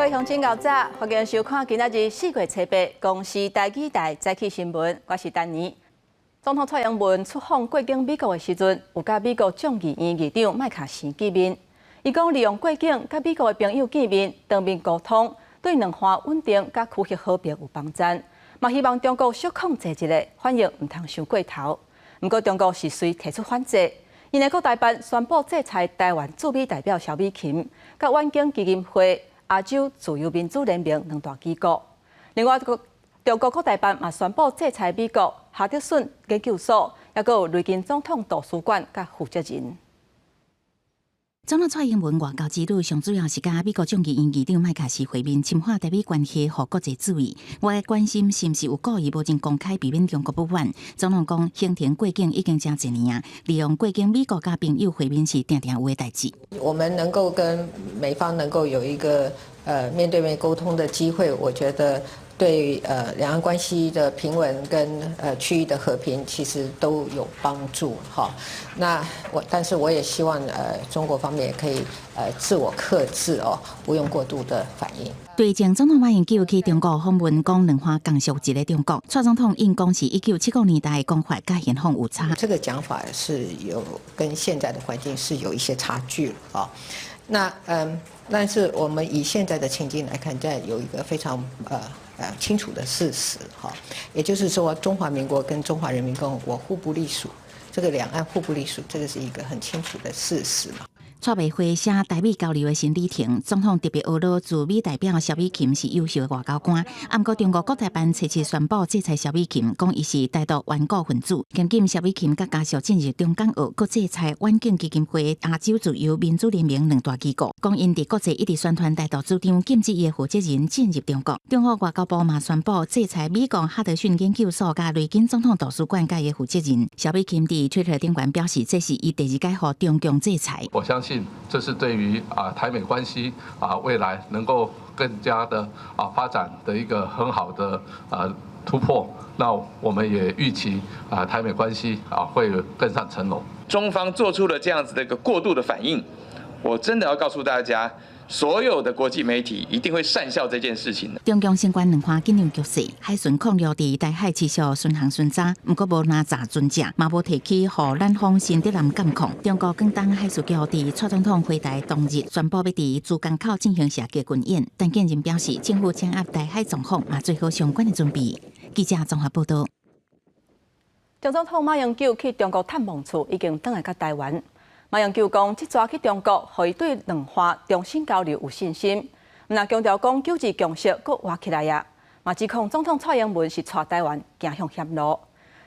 位鄉親𠢕早，歡迎收看今仔日4月初8公視台語台早起新聞，我是丹妮。總統蔡英文出訪過境美國的時陣，有佮美國眾議院議長麥卡錫見面。伊講利用過境佮美國的朋友見面，當面溝通，對兩岸穩定佮區域和平有幫助。嘛希望中國小控制一下，反應毋通傷過頭。毋過中國是隨提出反制，𪜶的國台辦宣布制裁台灣駐美代表蕭美琴，佮遠景基金會、亞洲自由民主聯盟兩大機構。另外，中國國台辦嘛宣布制裁美國哈德遜研究所，抑閣有雷根總統圖書館佮負責人。總統蔡英文外交之旅上主要是佮美國眾議院議長麥卡錫會面，深化台美關係，予國際注意。外界關心是毋是有故意無真公開，避免中國不滿。總統講，行程過境已經誠濟年啊，利用過境美國佮朋友會面是定定有的代誌。我們能夠跟美方能夠有一個面對面溝通的機會，我覺得對兩岸關係的平穩跟區域的和平其實都有幫助哈。那我但是我也希望中國方面也可以自我克制哦，不用過度的反應。對前總統馬英九去中國訪問，講兩岸共屬一个中國。蔡總統應講是1975年代的講法，佮現況有差。這個講法是有跟現在的環境是有一些差距了啊。那但是我們以現在的情境來看，在有一個非常清楚的事實哈，也就是說，中華民國跟中華人民共和國互不隸屬，這個兩岸互不隸屬，這個是一個很清楚的事實嘛。蔡麥會寫台美交流的新里程，總統特別呵咾駐美代表蕭美琴是優秀的外交官。毋過中國國台辦初七宣布制裁蕭美琴，講伊是台獨頑固分子。現今蕭美琴佮家屬進入中港澳，閣制裁遠景基金會、亞洲自由民主聯盟兩大機構，講𪜶佇國際一直宣傳台獨主張，禁止伊的負責人進入中國。中國外交部嘛宣布制裁美國哈德遜研究所佮雷根總統圖書館佮伊的負責人。蕭美琴佇推特頂懸表示，這是伊第二擺予中共制裁。我相信這是對於台美關係未來能夠更加的發展的一個很好的突破。那我們也預期台美關係會更上層樓。中方做出了這樣子的一個過度的反應，我真的要告訴大家，所有的國際媒體一定會訕笑這件事情的。中共相關兩岸緊張局勢，海巡控陸佇台海持續巡航巡查，毋過無攔查船隻，嘛無提起予南方新德南監控。中國廣東海事局佇蔡總統回台當日宣布欲佇珠江口進行射擊軍演，陳建仁表示，政府掌握台海狀況，嘛做好相關的準備。記者綜合報道。前總統馬英九去中國探望處，已經轉來到台灣。馬英九講，這逝去中國，予伊對兩岸重新交流有信心。毋但強調講九二共識閣活起來啊！嘛指控總統蔡英文是帶台灣行向險路。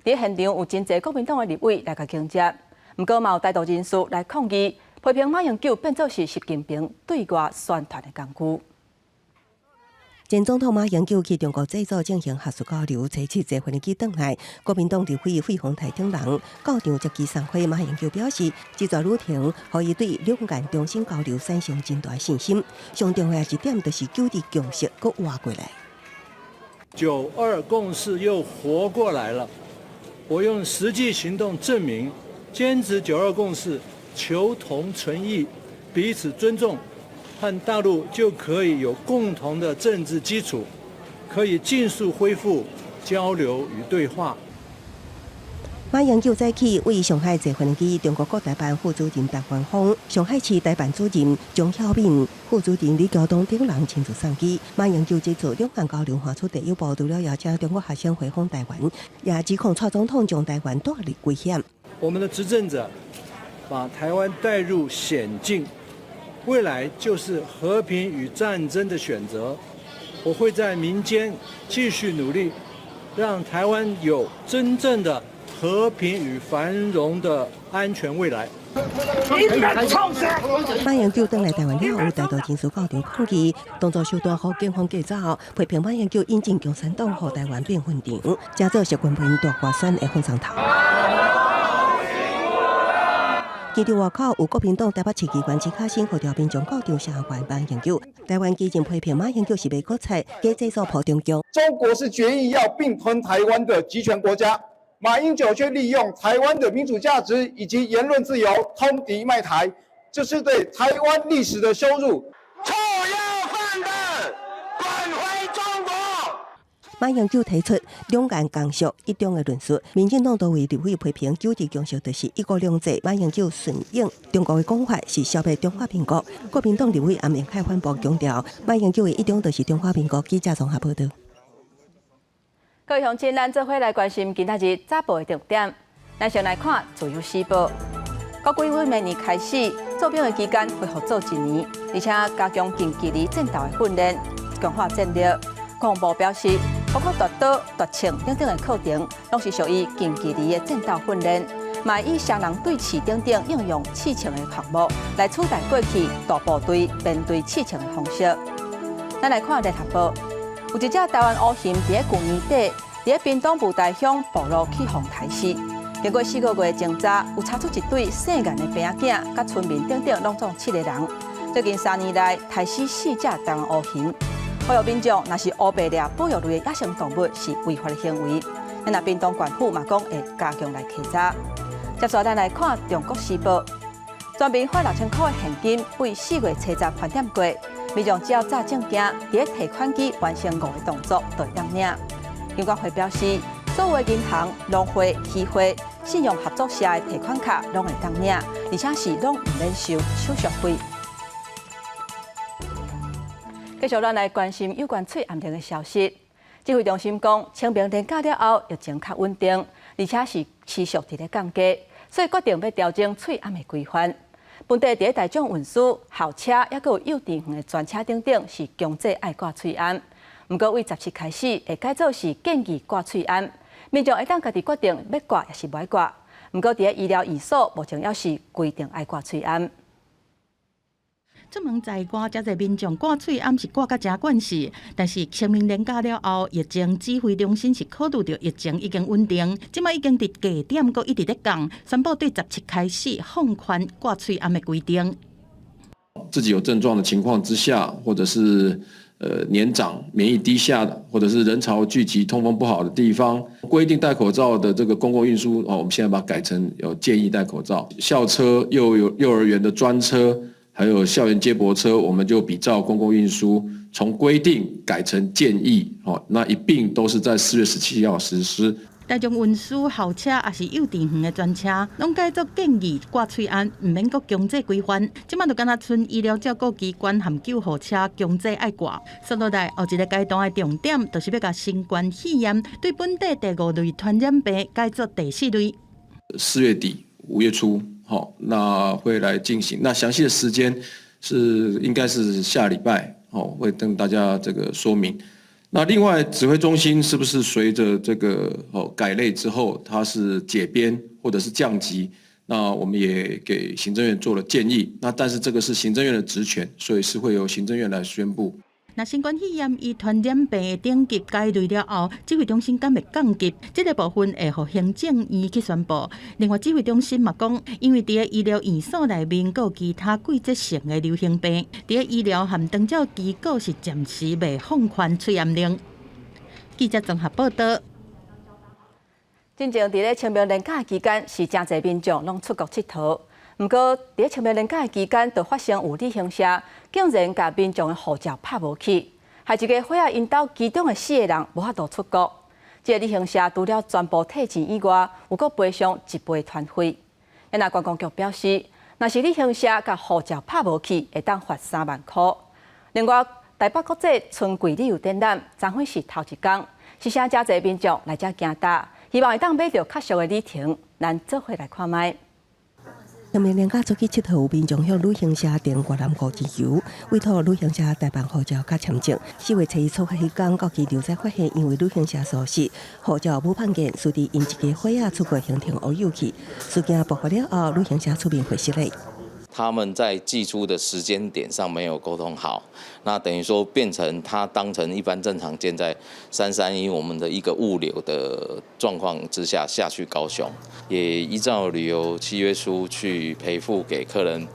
佇現場有真濟國民黨的立委來共迎接，毋過嘛有台獨人士來抗議，批評馬英九變做是習近平對外宣傳的工具。前總統馬英九去中國祭祖進行學術交流，初七坐飛機轉來。國民黨立委費鴻泰等人到場接機送花。馬英九表示，這逝旅程予伊對兩岸重新交流產生真大信心。上重要一點就是九二共識閣活過來。九二共識又活過來了，我用實際行動證明，堅持九二共識，求同存異，彼此尊重，和大陸就可以有共同的政治基礎，可以盡速恢復交流與對話。馬英九早起為上海坐飛機，中國國台辦副主任陳煥鋒、上海市台辦主任張曉敏、副主任李橋東等人親自送機。馬英九這次兩岸交流邁出第一步，除了邀請中國學生回訪台灣，也指控蔡總統將台灣帶入危險。我們的執政者把台灣帶入險境。未來就是和平與戰爭的選擇。我會在民間繼續努力，讓台灣有真正的和平與繁榮的安全未來。馬英九轉來台灣了後，有台獨人士到場抗議，動作受到予警方架走，批評馬英九引進共產黨，予台灣變墳場，成做習近平大外宣的風箏頭。機場外口有國民黨台北市議員陳可辛號召民眾到場聲援馬英九。台灣基進批評馬英九是賣國賊，假祭祖抱中共。中國是決意要併吞台灣的極權國家，馬英九卻利用台灣的民主價值以及言論自由通敵賣台，這是對台灣歷史的羞辱。臭要飯的！馬英九提出兩岸共識一中的論述，民進黨多位立委批評九二共識就是一國兩制。馬英九順應中國的講法是消滅中華民國。國民黨立委楊明凱反駁強調，馬英九的一中就是中華民國。記者綜合報道。各位鄉親，咱做伙來關心今仔日早報的重點。咱先來看《自由時報》，國規委明年開始做兵的期間恢復做一年，而且加強近距離戰鬥的訓練，強化戰力。國防部表示，包括奪刀、奪槍等等的課程，攏是屬於近距離的戰鬥訓練，嘛以雙人對峙等等應用刺槍的項目，來取代過去大部隊面對刺槍的方式。咱來看《聯合報》，有一隻台灣烏鴴佇咧舊年底，佇咧屏東布袋鄉暴露去予刣死。經過4個月的偵查，有查出一對姓顏的爸仔，佮村民等等，攏總七個人。最近3年來，刣死四隻台灣烏鴴。呼籲民眾，若是烏白掠保育類的野生動物，是違法的行為。那屏東縣府嘛講會加強來稽查。接續咱來看《中國時報》，全民發6000箍的現金，對4月初十盤點過，民眾只要紮證件，佇咧提款機完成五個動作，就會當領。金管會表示，所有的銀行、農會、漁會、信用合作社的提款卡攏會當領，而且是攏毋免收手續費。繼續，咱來關心有關喙罨症的消息。指揮中心講，清明連假了後，疫情較穩定，而且是持續佇咧降低，所以決定欲調整喙罨的規範。本地佇咧大眾運輸、校車，抑閣有幼稚園的專車等等，是強制愛掛喙罨。毋過，對17開始會改做是建議掛喙罨，民眾會當家己決定欲掛抑是無愛掛。毋過，佇咧醫療院所，目前猶是規定愛掛喙罨。出門在外，遮濟民眾掛喙罨是掛甲誠慣勢，但是清明連假了後，疫情指揮中心是考慮著疫情已經穩定，這擺已經佇低點，閣一直咧降，宣布對十七開始放寬掛喙罨的規定。自己有症狀的情況之下，或者是年長、免疫低下的，或者是人潮聚集、通風不好的地方，規定戴口罩的這個公共運輸哦，我們現在把它改成有建議戴口罩。校車、幼兒園的專車，還有校園接駁車，我們就比照公共運輸，從規定改成建議，哦，那一併都是在4月17號實施。大眾運輸校車抑是幼稚園的專車，攏改做建議掛喙罨，毋免閣強制規範。這擺就敢若賰醫療照顧機關和救護車強制愛掛。紲落來後一個階段的重點，就是欲共新冠肺炎對本地第五類傳染病改做第四類。 4月底5月初，好，那會來進行。那詳細的時間是應該是下禮拜，哦，會跟大家這個說明。那另外，指揮中心是不是隨着這個哦改類之後，它是解編或者是降級？那我們也給行政院做了建議。那但是這個是行政院的職權，所以是會由行政院來宣布。若新冠肺炎依傳染病的等級改類了後，指揮中心敢會降級？這個部分會予行政院去宣布。另外，指揮中心嘛講，因為佇咧醫療院所內面，閣有其他季節性的流行病，佇咧醫療和長照機構是暫時袂放寬喙罨令。記者綜合報道。進前佇咧清明連假期間，是誠濟民眾攏出國𨑨迌。毋過，佇咧清明連假期間，就發生有旅行社竟然共民眾的護照拍無去，害一家伙仔𪜶兜其中的四個人無法度出國。這个旅行社除了全部退錢以外，有閣賠償一倍團費。那觀光局表示，若是旅行社共護照拍無去，會當罰3萬箍。另外，台北國際春季旅遊展覽，昨昏是頭一工，是啥誠濟民眾來遮行搭，希望會當買著較俗的禮程，咱做伙來看覓。清明連假出去𨑨迌，有民眾向旅行社訂越南五日遊，委託旅行社代辦護照佮簽證。4月初一出發彼工，到機場才發現，因為旅行社疏失，護照無判件，使得𪜶一家伙仔出國行程烏有去。事件爆發了後，旅行社出面回釋咧。他們在寄出的時間點上沒有溝通好，那等於說變成他當成一般正常件在331我們的一個物流的狀況之下下去高雄，也依照旅遊契約書去賠付給客人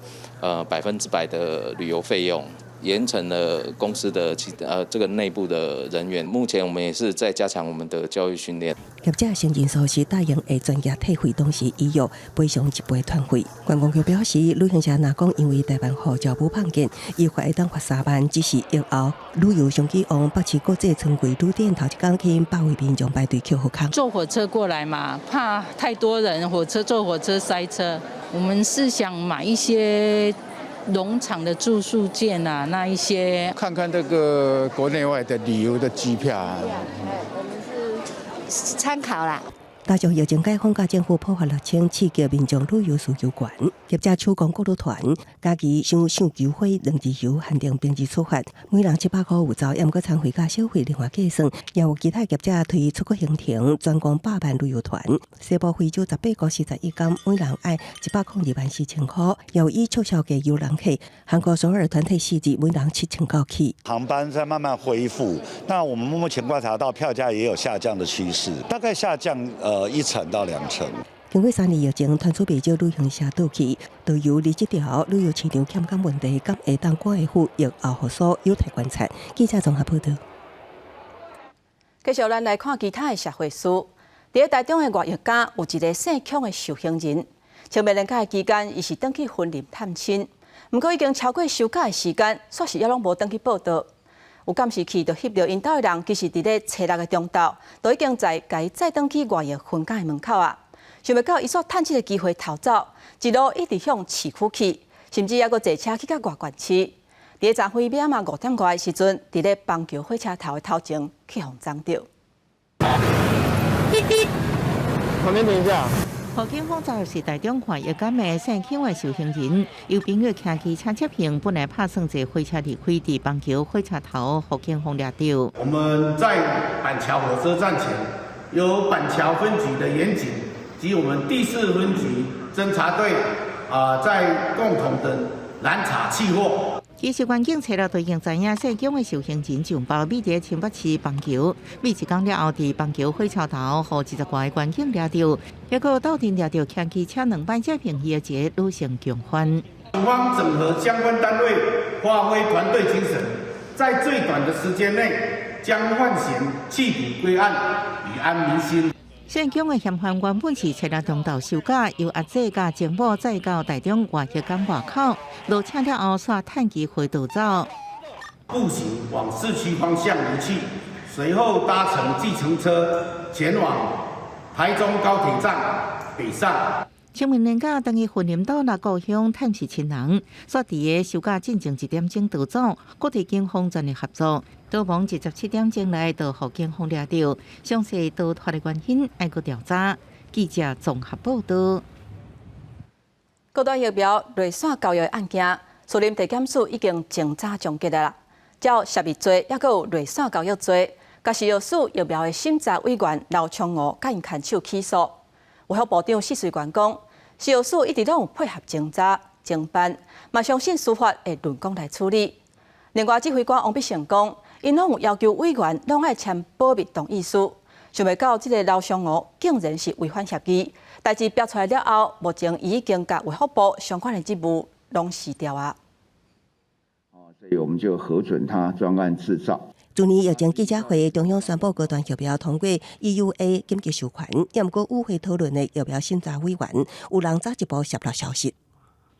，100%的旅遊費用。嚴懲了公司的其這個內部的人員。目前我們也是在加強我們的教育訓練。業者承認疏失，答應會全額退費當時醫藥賠償一倍團費。觀光局表示，旅行社若講因為台灣護照無拚見，依法會當罰3萬，只是疫後旅遊商機往北市國際春季旅店頭一工吸引百位民眾排隊抾好康。坐火車過來嘛，怕太多人，火車坐火車塞車。我們是想買一些農場的住宿券啊，那一些看看這個國內外的旅遊的機票啊。我們是參考啦。加上疫情解封，佮政府普發6000，刺激民眾旅遊需求懸。業者首攻國旅團，家己想想球花兩日遊限定平日出發，每人700塊有找，毋過餐費佮小費另外計算。也有其他業者推出國行程，專攻100萬旅遊團。西部非洲18個41工，每人愛102萬4千塊。也有以促銷價誘人客，韓國首爾團體4日，每人7000塊起。航班在慢慢恢復，那我們目前觀察到票價也有下降的趨勢，大概下降1成到2成。經過3年疫情，傳出袂少旅行社倒去，導遊離職潮，旅遊市場欠工問題，敢會當趕會赴疫後復甦，有待觀察。記者綜合報道。繼續咱來看其他的社會事。佇咧台中的外役家有一个姓孔的受刑人，清明連假的期間，伊是轉去雲林探親，毋過已經超過收假的時間，煞是猶攏無轉去報到。有監視器就翕著𪜶兜的人，其實佇咧初六的中晝，就已經在共伊載轉去外役分監的門口啊。想袂到伊煞趁這个機會逃走，一路一直向市區去，甚至猶閣坐車去到外縣市。佇咧昨昏欲仔5點外的時陣，佇咧板橋火車頭的頭前去予摠著。旁邊停一下。予警方查是台中外役監的姓孔的受刑人，由朋友騎機車接應，本來拍算坐火車離開，佇板橋火車頭予警方掠著。我們在板橋火車站前，由板橋分局的員警及我們第四分局偵查隊啊，在共同的攔查緝獲。其實，員警初六就已經知影姓孔的受刑人上包秘佇新北市板橋，每一工了後，佇板橋火車頭，予20外个員警掠著，抑閣鬥陣掠著騎機車兩擺接應伊的一个女性共犯。警方整合相關單位，發揮團隊精神，在最短的時間內將犯嫌緝捕歸案，以安民心。姓孔的嫌犯原本是初六中晝收假，由阿姐佮前某載到台中外役監外口，落車了後，煞趁機會逃走。步行往市區方向離去，隨後搭乘計程車前往台中高鐵站北上。清明連假轉去雲林島來故鄉探視親人，煞佇个收假進前一點鐘逃走，國際警方全力合作，逃亡27點鐘內就予警方掠著，詳細逃脫的原因愛閣調查。記者綜合報道。高端疫苗內線交易的案件，士林地檢署已經偵查終結啦。照泄密罪，猶閣有內線交易罪，共食藥署疫苗的審查委員劉昌梧佮𪜶牽手起訴。衛福部長釋瑞元講，食藥署一直攏有配合偵查、偵辦，嘛相信司法會論公來處理。另外，指揮官王必勝講，𪜶攏有要求委員攏愛簽保密同意書。想袂到這个劉昌梧竟然是違反協議，代誌爆出來了後，目前伊已經共衛福部相關的職務攏辭掉啊。所以我們就核准他專案製造。去年疫情記者會，中央宣布高端疫苗通過 EUA 緊急授權，也毋過與會討論的疫苗審查委員，有人早一步洩露消息。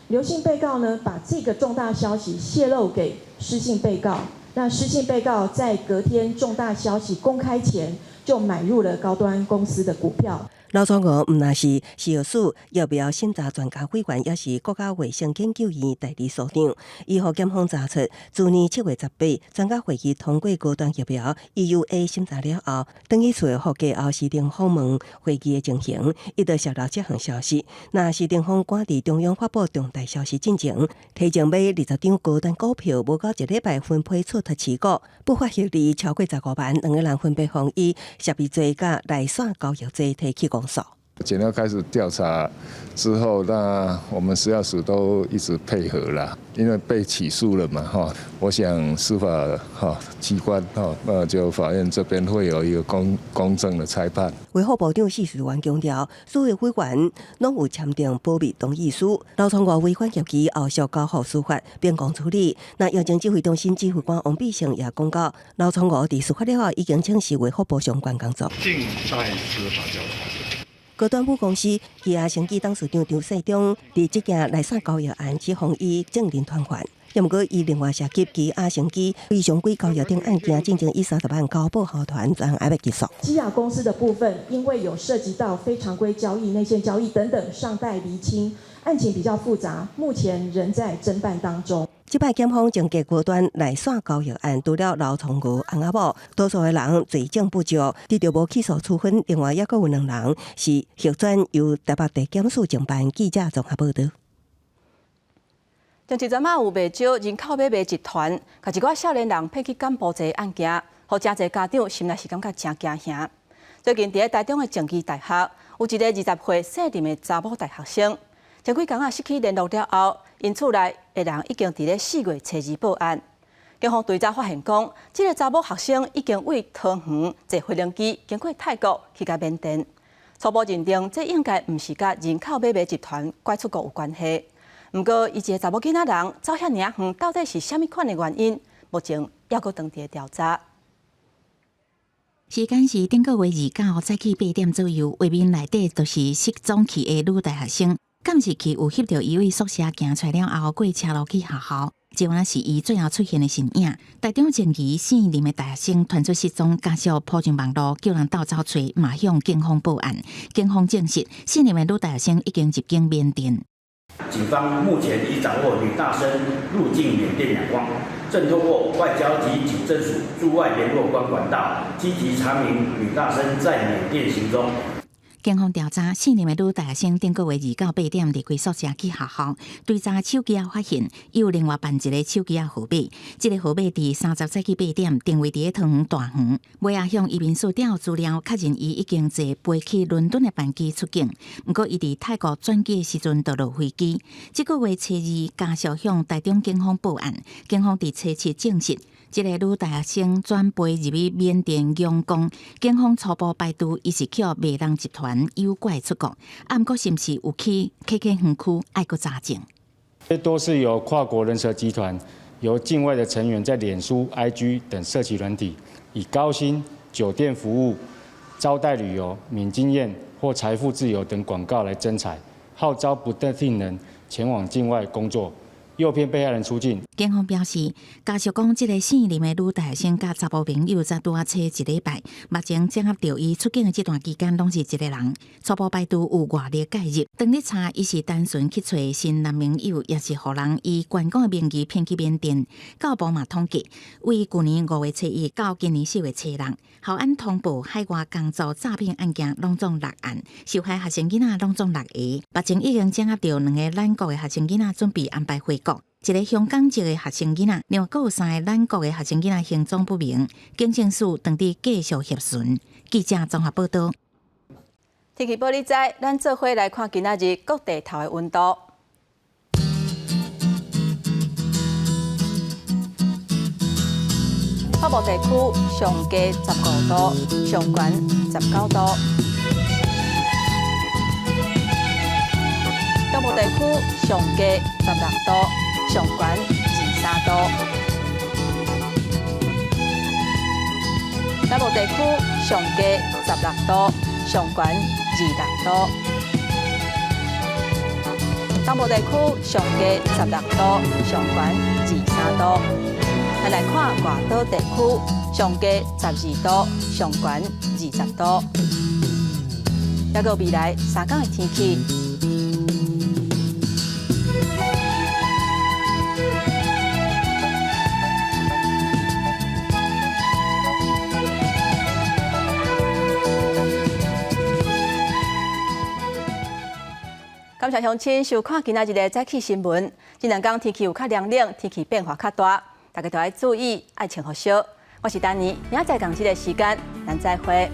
劉姓被告呢，把這個重大消息洩露給施姓被告，那施姓被告在隔天重大消息公開前，就買入了高端公司的股票。劉昌梧毋但是食藥署疫苗審查專家委員，也是國家衛生研究院代理所長。伊予檢方查出，去年7月18，專家會議通過高端疫苗 EUA 審查了後，轉去厝予計後施廷訪問會議的情形，伊就洩露這項消息。那施廷鋒趕佇中央發布重大消息進前，提前買20張高端股票，無夠一禮拜分批出脫持股，不法獲利超過15萬，兩个人分別予以泄密罪佮內線交易罪提起公訴。檢調開始調查之後，那我們食藥署都一直配合啦，因為被起訴了嘛，哈，我想司法哈機關哈，那就法院這邊會有一個公正的裁判。衛福部長謝時遠強調，所有委員攏有簽訂保密同意書，劉創吳違反協議，後續交予司法變更處理。那疫情指揮中心指揮官王必勝也講到，劉創吳佇事發了後已經請示衛福部相關工作。靜待司法調查。高端母公司基亞生技董事長張世忠佇這件內線交易案指控伊證人傳喚，毋過伊另外涉及基亞生技非常規交易等案件，進前以30萬交保護團仍還未結束。基亞公司的部分，因為有涉及到非常規交易、內線交易等等，尚待釐清，案情比較複雜，目前仍在偵辦當中。這擺檢方偵結高端內線交易案，除了劉創吳翁仔某，多數的人罪證不足，得著無起訴處分。另外，猶閣有兩人是候轉由台北地檢署偵辦。記者綜合報導。前一陣仔有袂少人口買賣集團，共一寡少年人騙去柬埔寨案件，予誠濟家長心內是感覺誠驚嚇。最近佇咧台中的正義大學，有一個20歲姓林的查某大學生，前幾工仔失去聯絡了後，𪜶厝內的人已經佇咧4月初2報案。警方追查發現講，這個查某學生已經對桃園坐飛行機經過泰國去到緬甸。初步認定，這應該毋是佮人口買賣集團拐出國有關係。毋過，伊一个查某囡仔人走遐爾仔遠，到底是啥物款的原因？目前猶閣當佇咧調查。時間是頂個月29早起8點左右，畫面內底就是失蹤去的女大學生。監視器有翕著伊對宿舍行出來了後，過車路去學校，這原來是伊最後出現的身影。台中靜宜姓林的大學生傳出失蹤，家屬鋪上網路叫人鬥走揣，嘛向警方報案。警方證實，姓林的女大學生已經入境緬甸。警方目前已掌握女大生入境緬甸兩方，正透過外交及警政署駐外聯絡官管道，積極查明女大生在緬甸行蹤。警方調查，姓林的女大學生頂個月29 8點離開宿舍去學校，追查手機仔發現，伊有另外辦一个手機仔號碼，這个號碼佇30早起8點定位佇咧桃園大園，尾仔向移民署調資料，確認伊已經坐飛去倫敦的班機出境，毋過伊佇泰國轉機的時陣就落飛機。這個月初二，家屬向台中警方報案，警方佇初七證實。這个女大學生轉飛入去緬甸仰光，警方初步排除伊是予賣人集團誘拐出國，啊，毋過是毋是有去 KK 園區，愛閣查證。這都是由跨國人蛇集團由境外的成員在臉書、IG 等社群軟體，以高薪、酒店服務、招待旅遊、免經驗或財富自由等廣告來徵才，號召不特定人前往境外工作。誘騙被害人出境。警方表示，家屬講，這个姓林的女大學生佮查某朋友才拄仔揣一禮拜，目前掌握著伊出境的這段期間攏是一个人，初步排除有外力介入。當咧查伊是單純去揣新男朋友，抑是予人以觀光的名義騙去緬甸。教育部嘛統計，對舊年5月初1到今年4月初6，校安通報海外工作詐騙案件攏總六案，受害學生囡仔攏總六个，目前已經掌握著兩个咱國的學生囡仔準備安排回國。一个香港籍的學生囡仔，另外閣有三個咱國的學生囡仔行蹤不明，警政署當地繼續協尋。記者綜合報導。天氣報你知，咱做伙來看今仔日各地頭的溫度。北部地區上低15度，上懸19度；中部地區上低16度，上懸23度；南部地區上低16度，上懸26度；東部地區上低16度，上懸23度。咱來看外島地區，上低12度，上懸20度。猶閣未來三工的天氣。感謝鄉親收看今仔日的早起新聞。這兩工天氣有較涼冷，天氣變化較大，大家著愛注意，愛穿予燒。我是丹妮，明仔載仝這个時間，咱再會。